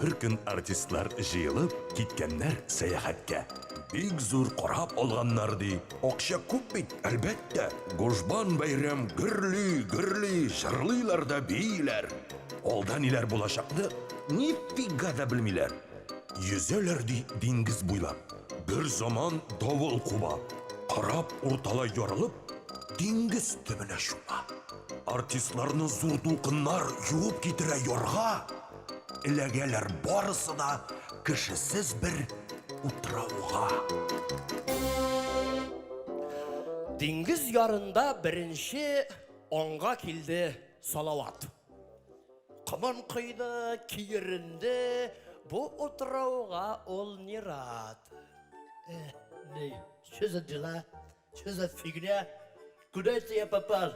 Беркөн артистлар җыелып, киткәннәр сәяхәткә. Бик зур кораб алганнар, ди. Акча күп бит, әлбәттә. Гужбан бәйрәм гөрли, гөрли, җырлыйлар да бииләр. Алда ниләр булачакны нифига да белмиләр. Йөзәләр, ди, диңгез буйлап. Бер заман давыл куба. Кораб урталай ярылып, диңгез төбенә чума. Артистларны зур дулкыннар юып китерә ярга. Эләгәләр барысы да кешесез бер утрауга. Диңгез ярында беренче аңга килде Салават. Комын койды, киеренде, бу утрауга ул не рад. Э, не, что за дела? Что за фигня? Куда это я попал?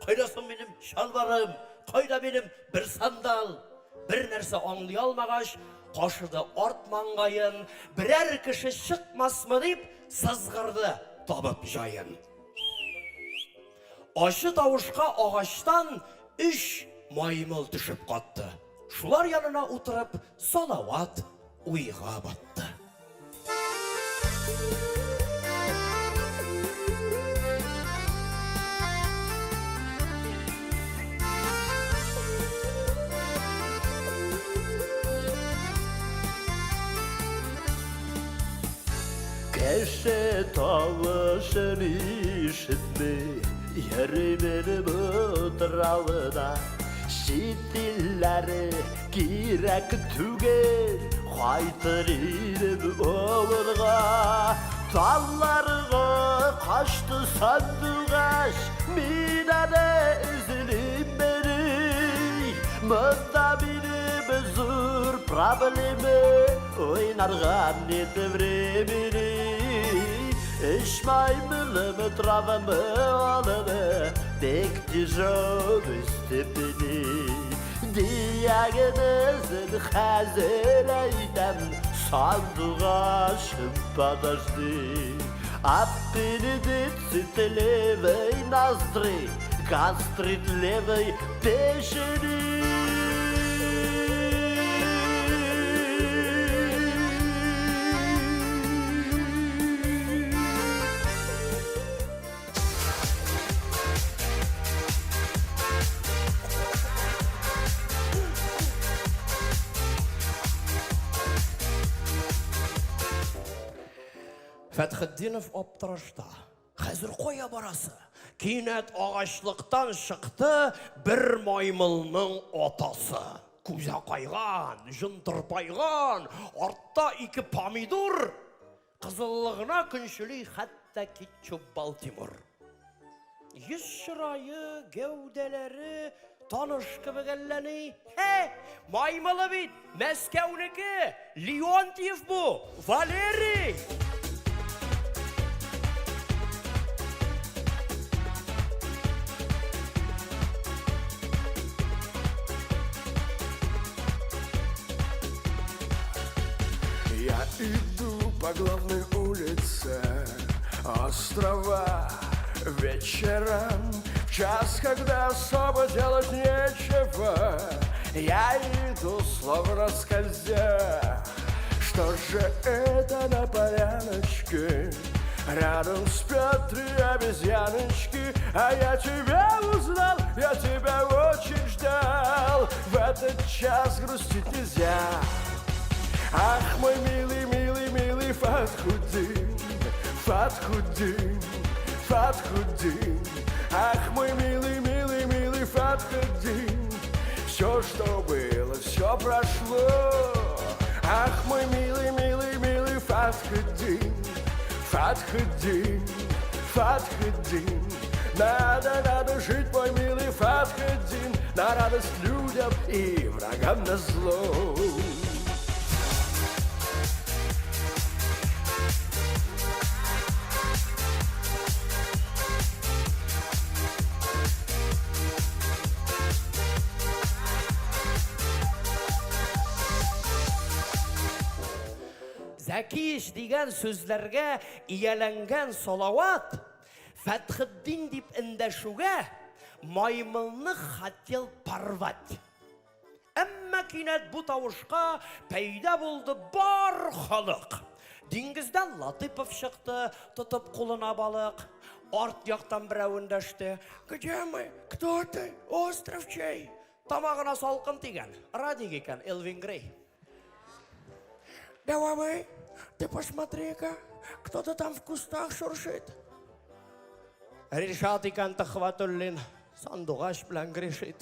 Кайда соң минем чалбарым? Кайда минем бер сандал? Бер нәрсә аңлый алмагач, кашыды арт маңгаен, берәр кеше чыкмасмы дип сызгырды табып җаен. Ачы тавышка агачтан өч маймыл төшеп катты. Шулар янына утырып, Салават уйга батты. Кеше тавышын ишетми, йөримен бу травыда. Чит илләре Кирәк түгел, кайтыр идем авылга. Талларга качты сандугач, мин аны эзлим. Монда минем зур проблема, уйнарга нет времени. Өч маймылым травмы алды, бик тяжелый степени. Диагнозын хәзер әйтәм, сандугачым, подожди. Аппендицит левой ноздри, гастрит левой печени. Фәтхетдинов аптырашта. Хәзер кая барасы? Кинәт агачлыктан чыкты бер маймылның атасы. Күзе акайган, җон тырпайган, артта ике помидор. Кызыллыгына көнчели хәтта кетчуп Балтимор. Йөз чырае, гәүдәләре таныш кебек әллә ни. Хе, маймылы бит, Мәскәүнеке, Леонтьев бу, Валерий! Я иду по главной улице острова вечером, в час, когда особо делать нечего, я иду словно скользя. Что же это на поляночке? Рядом спят три обезьяночки, а я тебя узнал, я тебя очень ждал. В этот час грустить нельзя. Ах, мой милый, милый, милый Фатхудин, Фатхудин, Фатхудин. Ах, мой милый, милый, милый Фатхудин, все, что было, все прошло. Ах, мой милый, милый, милый Фатхудин, Фатхудин, Фатхудин. Надо, надо жить, мой милый Фатхудин, на радость людям и врагам на зло. Зәкиевич дигән сүзләргә ияләнгән Салават Фәтхетдин дип эндәшүгә маймылны хотел порвать. Әмма Кинәт бу тавышка пәйда булды бар халык. Диңгездән Латыпов чыкты, тотып кулына балык. Арт яктан берәү эндәште. Где мы? Кто ты? Остров чей? Тамагына салкын тигән. Радик икән, Элвин Грей. Давай, ты посмотри-ка, кто-то там в кустах шуршит. Ришат икән Төхвәтуллин, сандугач белән грешит.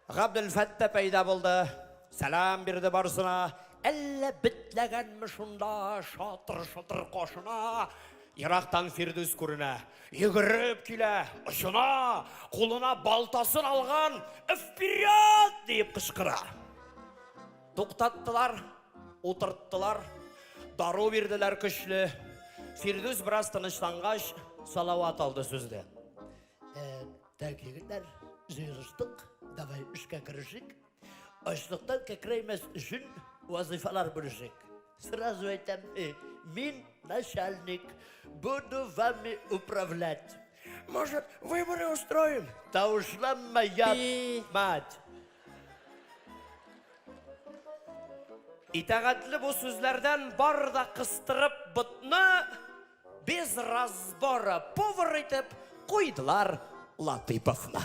Габделфәт тә пәйда булды. Сәлам бирде барысына. Әллә бетләгәнме шунда, шатыр-шотыр кашына. Ерактан Фирдүс күренә. Йөгереп килә, очына, кулына балтасын алган, «Вперед!» диеп кычкыра. Туктаттылар, утырттылар, дару бирделәр көчле. Фирдүс бераз тынычлангач, Салават алды сүзне. Так, егетләр, җыелыштык, давай эшкә керешик. Ачлыктан кәкрәймәс өчен вазыйфалар бүлешик. Сразу әйтәм, мин начальник, буду вами управлять. Может, выборы устроим? Тавышланма, я мать. Итагатьле бу сүзләрдән бар да кыстырып ботны без разбора повар итеп куйдылар Латыйповны.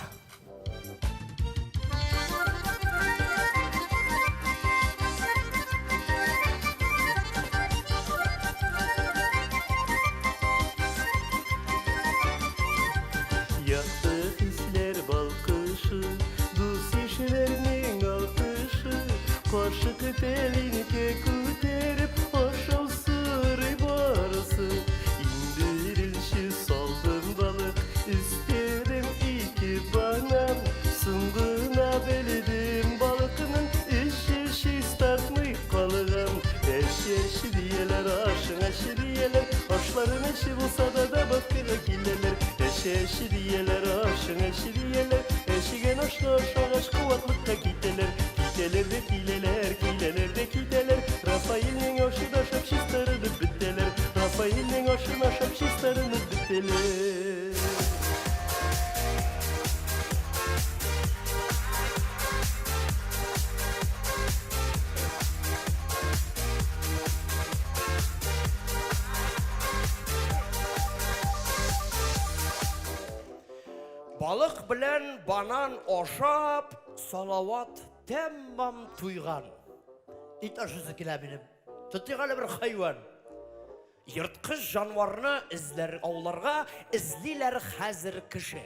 Якты хисләр балкышы, дус-ишләрнең алкышы, кашык тәлинкә күтәреп, ашау сорый барысы. Иң беренче салдым балык, өстәдем ике банан, соң гына белдем балыкның эче чистартмый калган. Әче әче дияләр, ашың әче дияләр, ашларын әче булса да добавкага киләләр. Әче әче дияләр, ашың әче дияләр, әчегән ашны ашагач куаклыкка китәләр. Китәләр дә киләләр, киләләр дә китәләр. Рафаэльнең ашын ашап чистарынып бетәләр. Рафаэльнең ашын ашап чистарынып бетәләр. Балык белән банан ашап, Салават тәмам туйган. Ит ашысы килә минем. Тотыйк әле бер хайван. Ерткыч җанварны эзләр ауларга эзлиләр хәзер кеше.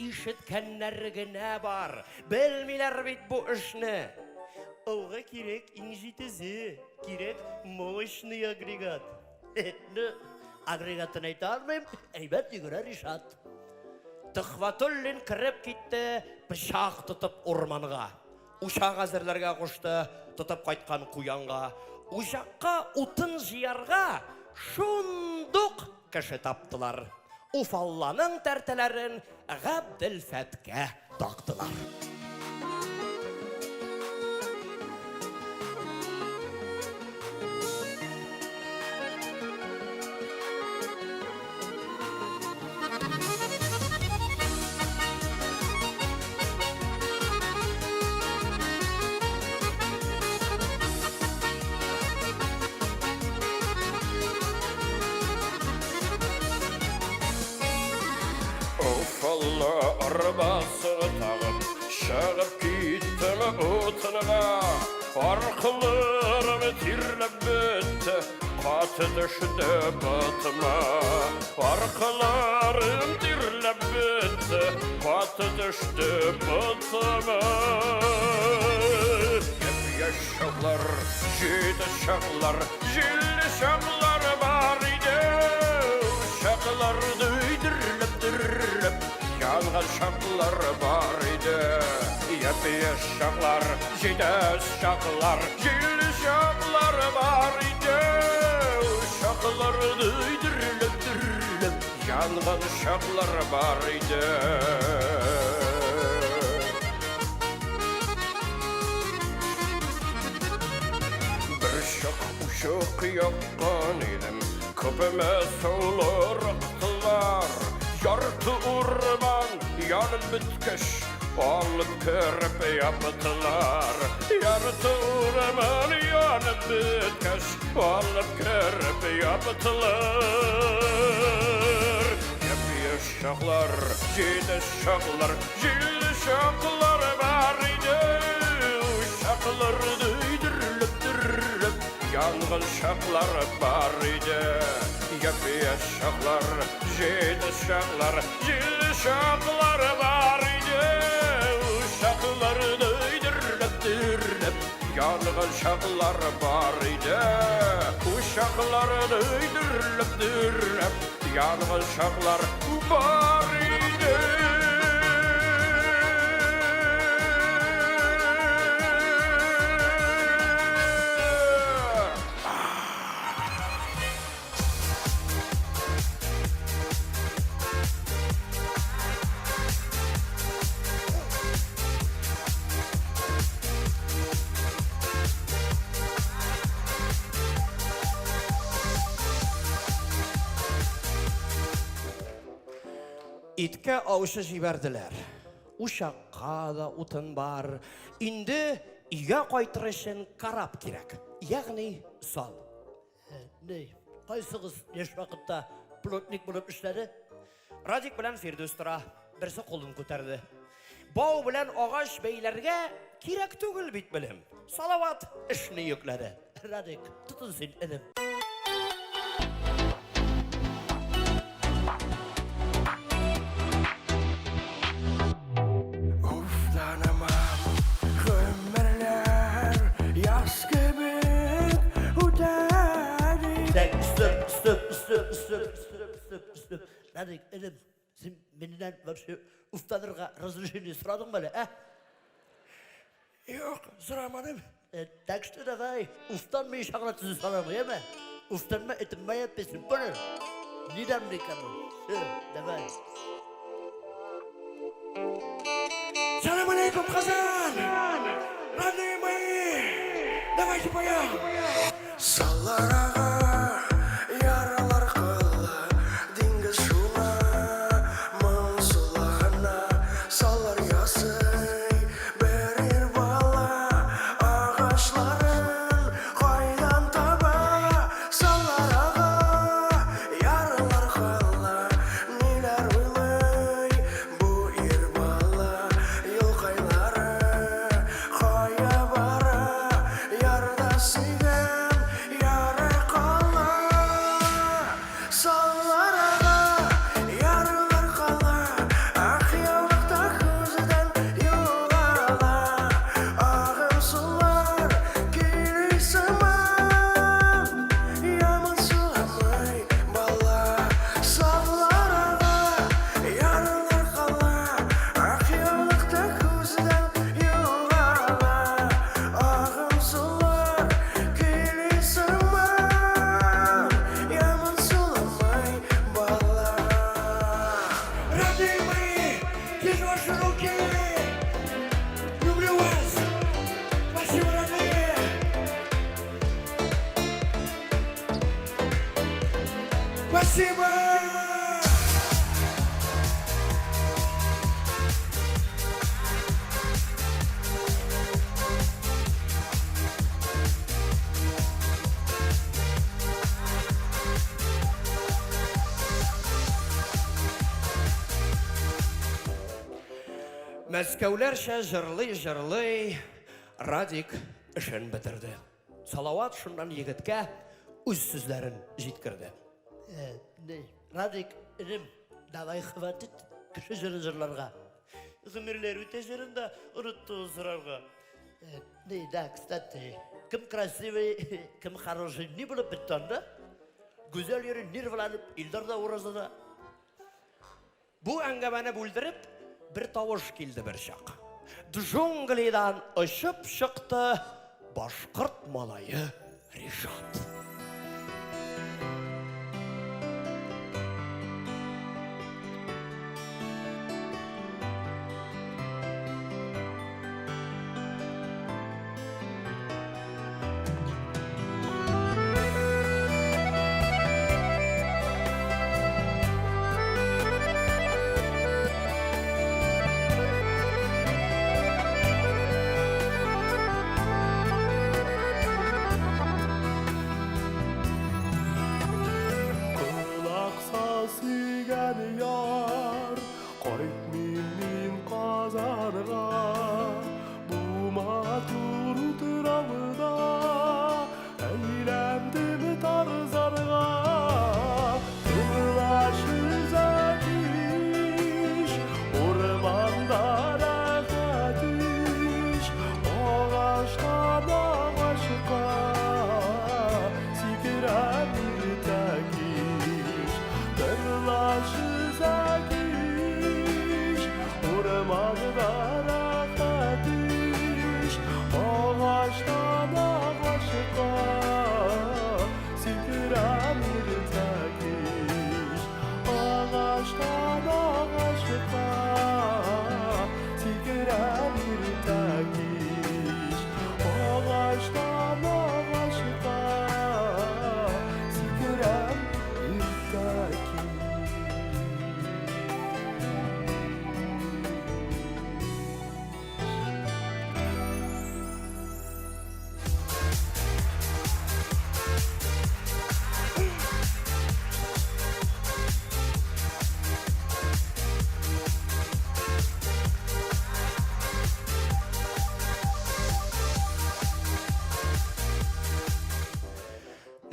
Ишеткәннәр генә бар, белмиләр бит бу эшне. Ауга кирәк иң җитезе, кирәк мощный агрегат. Ну, агрегатын әйтә алмыйм, әйбәт йөгерә Ришат. Төхвәтуллин кереп китте, пычак тотып урманга. Учак әзерләргә кушты, тотып кайткан куянга. Учакка утын җыярга шундук кеше таптылар. Уфалланың тәртәләрен Габделфәткә тактылар. Уфалла арбасын тагып, чыгып киттем утынга. Аркаларым тирләп бетте, каты төште ботыма. Аркаларым тирләп бетте, каты төште ботыма. Япь-яшь чаклар, җитез чаклар, җилле чаклар бар иде. Чаклар дөрләп-дөрләп, янган чаклар бар иде. Япь-яшь чаклар, җитез чаклар, җилле чаклар бар иде. Чаклар дөрләп-дөрләп, янган чаклар бар иде. Бер чак учак яккан идем, күпме сулар актылар. Ярты урман янып беткәч, Алып кереп яптылар. Ярты урман янып беткәч, алып кереп яптылар. Яп-яшь чаклар, җитез чаклар, җилле чаклар бар иде. Чаклар дөйдерелеп-дерелеп, янгын чаклар бар иде. Яп-яшь чаклар, җитез чаклар, җилле чаклар бар иде. Чаклар дөйдерелеп-дерелеп, янгын чаклар бар иде. Чаклар дөйдерелеп-дерелеп, янгын чаклар бар иде. Иткә аучы җибәрделәр. Учакка да утын бар. Инде өйгә кайтыр өчен кораб кирәк, ягъни сал. Ни, кайсыгыз яшь вакытта плотник булып эшләде? Радик белән Фирдүс тора. Берсе кулын күтәрде. Бау белән агач бәйләргә кирәк түгел бит белем. Салават эшне йөкләде. Радик, тотын син, энем. Уфтанамам, гомерләр яз кебек үтә дип. Так, стоп, стоп, стоп, стоп, стоп, стоп, стоп. Радик, энем, син миннән вообще уфтанырга разрешение сорадыңмы әле, ә? Юк, сорамадым. Так что давай, уфтанмыйча гына төзи салам, яме? Уфтанма, это моя песня, понял? Не дам никому. Все, давай. Салам алейкум, Казан! Родные мои! Давайте поем! Саллар ага, яралар кала, диңгез шуңа моңсулана. Саллар ясый бер ир бала, агачларын кайдан таба? Саллар ага, ярлар кала, ниләр уйлый бу ир бала? Юлкайлары кая бара? Ярда сөйгән яры кала. Саллар ага, ярлар кала, ак яулыкта күздән югала. Агым сулар көйли сыман, яман суламый бала. Саллар ага, ярлар кала, ак яулыкта күздән югала. Агым сулар көйли сыман, яман суламый бала. Родные мои, держу ваши руки! Люблю вас! Спасибо, родные! Спасибо! Мәскәүләрчә җырлый-җырлый Радик эшен бетерде. Салават шуннан егеткә үз сүзләрен җиткерде. Ни, Радик, энем, давай хватит кеше җырын җырларга. Гомерләр үтә җырын да онытты сорарга. Ни, да, кстати, кем красивый, кем хороший, ни булып бетте анда? Гүзәл йөри нервланып, Илдар да уразада. Бу әңгәмәне бүлдереп, бер тавыш килде бер чак. Джунглидан очып чыкты башкорт малае Ришат. урманга. Бу матур утрауда әйләндем Тарзанга. Тыңлашы иш, урманда рәхәт иш, агачтан агачка сикерәм иртә кич. Тыңлашы иш, урманда рәхәт иш, агачтан агачка сикерәм иртә кич. Агачтан агачка сикерәм иртә кич. Агачтан агачка сикерәм иртә кич.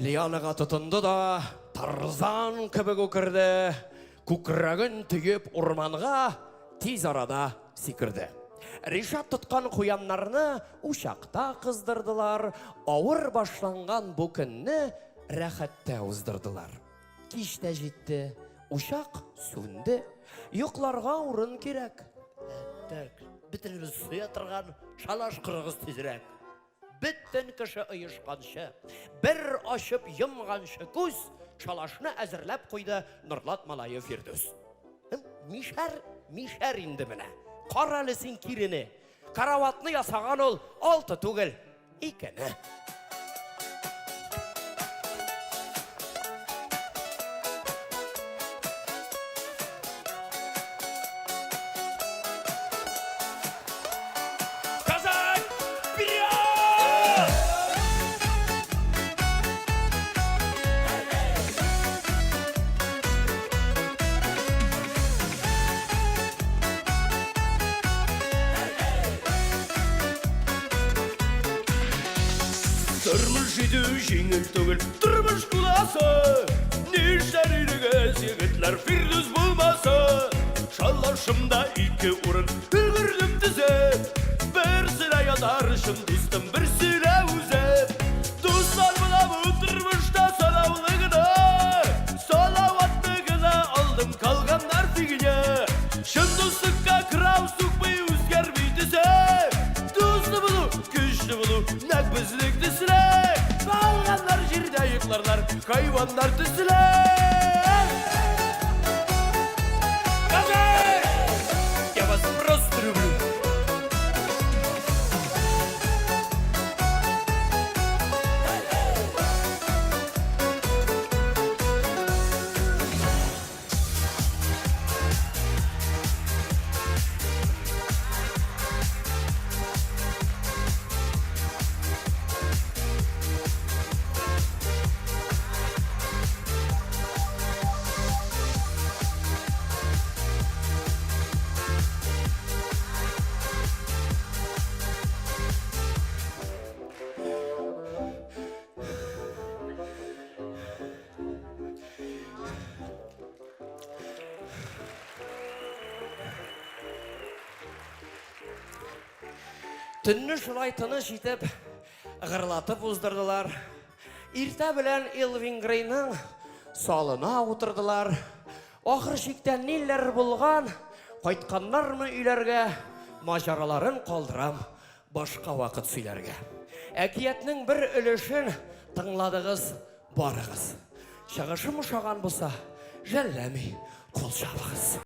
Лианага тотынды да, Тарзан кебек үкерде, күкрәген төеп урманга тиз арада сикерде. Ришат тоткан куяннарны учакта кыздырдылар, авыр башланган бу көнне рәхәттә уздырдылар. Кич тә җитте, учак сүнде, йокларга урын кирәк. Так, бөтенебез сыя торган шалаш корыгыз тизрәк. Бөтен кеше оешканчы, бер ачып йомганчы күз, шалашны әзерләп куйды Норлат малае Фирдүс. Мишәр, мишәр инде менә. Кара әле син кирене. Караватны ясаган ул алты түгел, икене. Казань! Вперед! Тормыш итү җиңел түгел, тормыш куласы. Нишләр идегез, егетләр, Фирдүс булмаса? Шалашымда ике урын өлгердем төзеп. Берсенә ятар чын дустым, берсенә үзем. Дуслар була бу тормышта санаулы гына. Салаватны гына алдым, калганнар фигня. Чын дуслыкка крау сукмый, үзгәрми төсе. Дуслы булу, көчле булу, нәкъ безнең төсле. Калганнар җирдә йокларлар, хайваннар төсле. Казань! Я вас просто люблю. Төнне шулай тыныч итеп, гырлатып уздырдылар. Иртә белән Элвин Грейның салына утырдылар. Ахыр чиктә ниләр булган, кайтканнармы өйләргә, маҗараларын калдырам башка вакыт сөйләргә. Әкиятнең бер өлешен тыңладыгыз барыгыз. Чыгышым ошаган булса, жәлләми кул чабыгыз.